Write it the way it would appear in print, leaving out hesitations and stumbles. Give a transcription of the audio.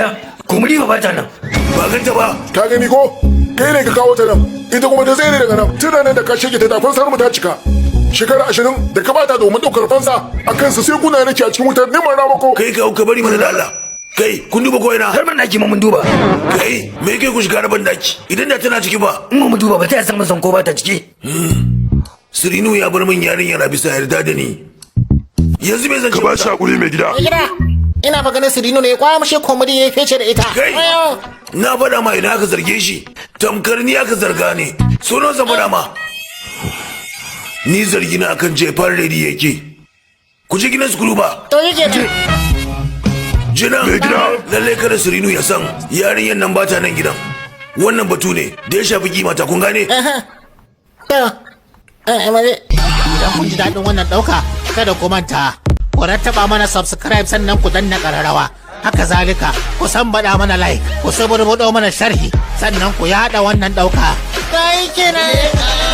Yaya, kumuri ba ta nan. Ba ganta ba. Ka gani ko? Kai ne ka kawo ta nan. Ita kuma ta tsere daga nan. Tana nan da ka shege ta da fansar mu ta cika. Shekara 20 da ka bata domin ɗaukar fansa a kansa sai kuna nake a cikin wutar neman ramako. Kai ka bari mana da Allah. Kai, kun duba ko ina? Har ban daki ma mun duba. Kai, me kai ku shiga ban daki? Idan da tana ciki ba. In mu duba ba ta san mun san ko ba ta ciki. Sirinu ya bar min yarinyar a bisa yarda da ni. Yanzu me zan ce? Ka ba shi hakuri, mai gida. Mai gida, ina fa ganin Sirino ne ya kwamushe komedi ya fece da ita. Kai! Na faɗa ma idan aka zarge shi, tamkar ni aka zarga ne. Sunan zan faɗa ma. Ni zargi na akan jefar redi yake. Ku je gidan su ku duba. To yake nan. Jinan. Mai gida. Lalle kada Sirinu ya san yarinyar nan ba ta nan gidan. Wannan batu ne da ya shafi kimata, kun gane? To, maje. Idan kun ji daɗin wannan ɗauka, kada ku manta. Ku rattaba mana subscribe, sannan ku danna ƙararrawa. Haka zalika, ku san baɗa mana like, ku saburbuɗo mana sharhi, sannan ku yaɗa wannan ɗauka. Kai kenan.